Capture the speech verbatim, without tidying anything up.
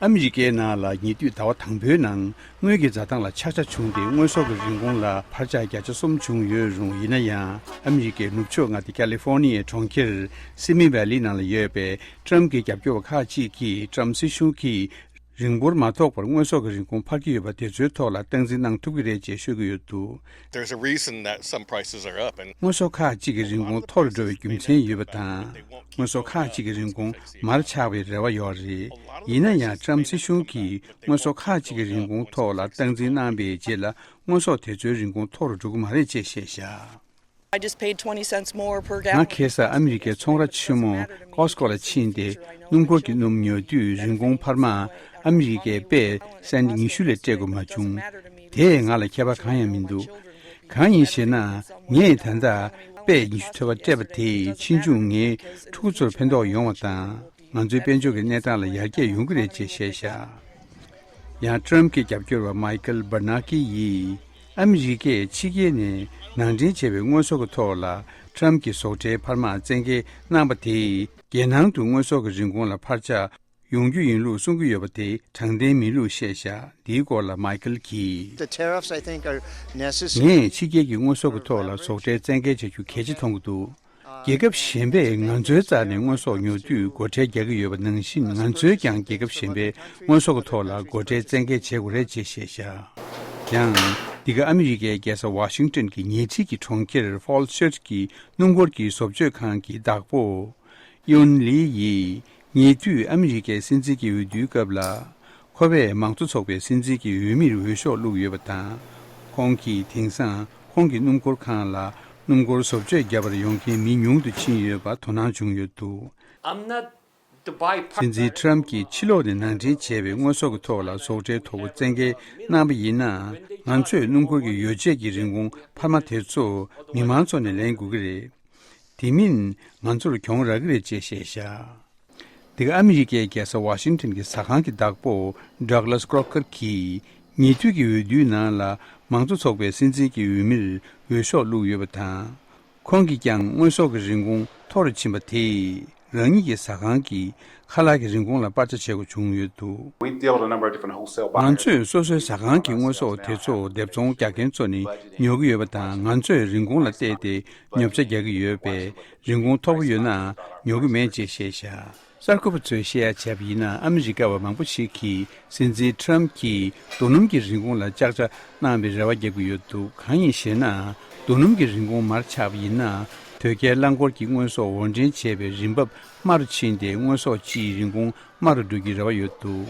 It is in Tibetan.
ཨ་མི་རི་ཀའི་ནང་ལ་ཉེ་དུས་ཟླ་བ་དང་པོའི་ནང་དངུལ་གྱི་འཛའ་ཐང་ལ་ཆག་ཆག་བྱུང་སྟེ། དངོས་ཟོག་གི་རིན་གོང་ལ་འཕར་ཆག་བརྒྱ་ཆ་གསུམ་བྱུང་ཡོད་རུང་། ཡིན་ན་ཡང་ཨ་མི་རི་ཀའི་ནུབ་ཕྱོགས་མངའ་སྡེ་ཁ་ལི་ཧྥོ་ནི་ཡའི་གྲོང་ཁྱེར་སི་མི་ཝེ་ལི་ནང་ལ་ཡོད་པའི་ཊམ་གྱི་རྒྱབ་སྐྱོར་བ་ཁག་ཅིག་གིས་ཊམ་སྲིད་གཞུང་གིས་རིན་འབོར་མ་ཐོགས་པར་དངོས་ཟོག་གི་རིན་གོང་འཕར་གྱི་ཡོད་པ་དེ་ཚོའི་ཐོག་ལ་སྟངས་འཛིན་གནང་ཐུབ་ཀྱི་རེད་ཅེས་ཤོད་ཀྱི་ཡོད་འདུག There's a reason that some prices are up and དངོས་ཟོག་ཁག་ཅིག་གི་རིན་གོང་མཐོ་རུ་འགྲོ་བའི་རྒྱུ་མཚན་ཡོད་པ་དང་། དངོས་ཟོག་ཁག་ཅིག་གི་རིན་གོང་མར་ཆག་པའི་རེ་བ་ཡོད་རེད། ཡིན་ན་ཡང་ཊམ་སྲིད་གཞུང་གིས་དངོས་ཟོག་ཁག་ཅིག་གི་རིན་གོང་ཐོག་ལ་སྟངས་འཛིན་གནང་པའི་རྗེས་ལ་དངོས་ཟོག་དེ་ཚོའི་རིན་གོང་མཐོ་རུ་འགྲོ་གི་མ་རེད་ཅེས་བཤད་བཞག I just paid twenty cents more per gallon. ང་ཁ་སང་ཨ་མི་རི་ཀའི་ཚོང་ར་ཆེན་མོ་ཀོ་སི་ཀོ་ལ་ཕྱིན་ཏེ་སྣུམ་འཁོར་གྱི་སྣུམ་ཉོ་དུས་རིན་གོང་འཕར་མ་ཨ་མི་རི་ཀའི་པས་སེན་ཊི་ཉི་ཤུ་ལས་སྤྲད་དགོས་མ་བྱུང་། དེས་ང་ལ་ཁྱད་པར་གང་ཡང་མི་འདུག་གང་ཡིན་ཞེ་ན། ངས་ད་ལྟ་པས་ཉི་ཤུ་ཐེ་བ་སྤྲད་པ་དེས་ཕྱིས་འབྱུང་ངའི་ཕྲུ་གུ་ཚོར་ཕན་ཐོགས་ཡོང་བ་དང་། ང་ཚོའི་དཔལ་འབྱོར་གྱི་གནས་སྟངས་ལ་ཡར་རྒྱས་ཡོང་གི་རེད་ཅེས་བཤད་བཞག་ཡང་ཊམ་གྱི་རྒྱབ་སྐྱོར་བ་མའི་ཀལ་བར་ནར་ཀི་ཡིས། ཨ་མི་རི་ཀས་ཕྱི་རྒྱལ་ནས་ནང་འདྲེན་བྱས་པའི་དངོས་ཟོག་གི་ཐོག་ལ་ཊམ་གྱི་ཟོག་ཁྲལ་འཕར་མ་བཙན་འགེལ་གནང་པ་དེས། རྒྱལ་ནང་དུ་དངོས་ཟོག་གི་རིན་གོང་ལ་འཕར་ཆག་ཡོང་རྒྱུ་ཡིན་ལུགས་གསུང་གི་ཡོད་པ་དེ་དྲང་བདེན་མིན་ལུགས་བཤད་བཞག་འདིའི་སྐོར་ལ་མའི་ཀལ་གྱིས། The tariffs, I think, are necessary. ངས་ཕྱི་རྒྱལ་གྱི་དངོས་ཟོག་གི་ཐོག་ལ་ཟོག་ཁྲལ་བཙན་འགེལ་བྱ་རྒྱུ་གལ་ཆེ་མཐོང་གི་འདུག་རྒྱལ་ཁབ་གཞན་པས་ང་ཚོའི་རྩ་ནས་དངོས་ཟོག་ཉོ་དུས་སྒོ་ཁྲལ་རྒྱག་གི་ཡོད་པ་ནང་བཞིན། ང་ཚོས་ཀྱང་རྒྱལ་ཁབ་གཞན་པས་དངོས་ཟོག་གི་ཐོག་ལ་སྒོ་ཁྲལ་བཙན་འགེལ་བྱེད་དགོས་རེད་ཅེས་བཤད་བཞག་ཡང་། འདི་ག་ཨ་མི་རི་ཀའི་རྒྱལ་ས་ཝ་ཤིང་ཏོན་གྱི་ཉེ་འཁྲིས་ཀྱི་གྲོང་ཁྱེར་ཧྥོལ་ཤེར་གྱི་སྣུམ་འཁོར་གྱི་བཟོ་བཅོས་ཁང་གི་བདག་པོ་ཨི་ཡོན་ལི་ཡིས། ཉེ་དུས་ཨ་མི་རི་ཀའི་སྲིད་འཛིན་གྱི་འོས་བསྡུའི་སྐབས་ལ། ཁོ་པས་མང་གཙོ་ཚོགས་པའི་སྲིད་འཛིན་གྱི་འོས་མིར་འོས་ཤོག་བླུགས་ཡོད་པ་དང་། ཁོང་གིས་དེང་སང་ཁོང་གི་སྣུམ་འཁོར་ཁང་ལ་སྣུམ་འཁོར་བཟོ་བཅོས་བརྒྱབ་པར་ཡོང་མཁན་མི་ཉུང་དུ་ཕྱིན་ཡོད་པ་དོ་སྣང་བྱུང་ཡོད་འདུག I'm not the buy སྲིད་འཛིན་ཊམ་གྱིས་ཕྱི་ལོགས་ནས་ནང་འདྲེན་བྱས་པའི་དངོས་ཟོག་གི་ཐོག་ལ་ཟོག་ཁྲལ་མཐོ་པོ་བཙན་འགེལ་གནང་པ་ཡིན་ན། ང་ཚོས་སྣུམ་འཁོར་གྱི་ཡོ་བྱད་ཀྱི་རིན་གོང་འཕར་མ་དེ་ཚོ་མི་མང་ཚོ་ནས་ལེན་དགོས་ཀྱི་རེད། དེ་མིན་ང་ཚོར་གྱོང་རག་གི་རེད་ཅེས་བཤད་བཞག་དེ་ག་ཨ་མི་རི་ཀའི་རྒྱལ་ས་ཝ་ཤིང་ཏོན་གྱི་ཟ་ཁང་གི་བདག་པོ་ཌག་ལཱས་ཀྲོ་ཀར་གྱིས། ཉེ་དུས་ཀྱི་འོས་བསྡུའི་ནང་ལ་མང་གཙོ་ཚོགས་པའི་སྲིད་འཛིན་གྱི་འོས་མིར་འོས་ཤོག་བླུགས་ཡོད་པ་དང་། ཁོང་གིས་ཀྱང་དངོས་ཟོག་གི་རིན་གོང་མཐོ་རུ་ཕྱིན་པ་དེས་རང་ཉིད་ཀྱི་ཟ་ཁང་གི་ཁ་ལག་གི་རིན་གོང་ལ་སྤར་ཆ་བྱེད་དགོས་བྱུང་ཡོད་འདུག We deal with a number of different wholesale buyers. ང་ཚོས་སོ་སོའི་ཟ་ཁང་གི་དངོས་ཟོག་དེ་ཚོ་སྡེབ་ཚོང་རྒྱག་མཁན་ཚོ་ནས་ཉོ་གི་ཡོད་པ་དང་། ང་ཚོས་རིན་གོང་ལ་བལྟས་ཏེ་ཉོ་ཆ་རྒྱག་གི་ཡོད་པས། རིན་གོང་མཐོ་པོ་ཡོད་ན་ཉོ་གི་མེད་ཅེས་བཤད་བཞག་གསར་འགོད་པ་ཚོས་བཤད་ཡ་བྱས་པ་ཡིན་ན། ཨ་མི་རི་ཀ་བ་མང་པོ་ཞིག་གིས་སྲིད་འཛིན་ཊམ་གྱིས་རྡོ་སྣུམ་གྱི་རིན་གོང་ལ་བཅག་ཆ་གནང་བའི་རེ་བ་རྒྱག་གི་ཡོད་འདུག་གང་ཡིན་ཞེ་ན། རྡོ་སྣུམ་གྱི་རིན་གོང་མར་ཆག་པ་ཡིན་ན། དོས་སྐྱེལ་རླངས་འཁོར་གྱི་དངོས་ཟོག་དབོར་འདྲེན་བྱེད་པའི་རིན་འབབ་དམའ་རུ་ཕྱིན་ཏེ། དངོས་ཟོག་སྤྱིའི་རིན་གོང་དམའ་རུ་འགྲོ་རྒྱུའི་རེ་བ་ཡོད་འདུག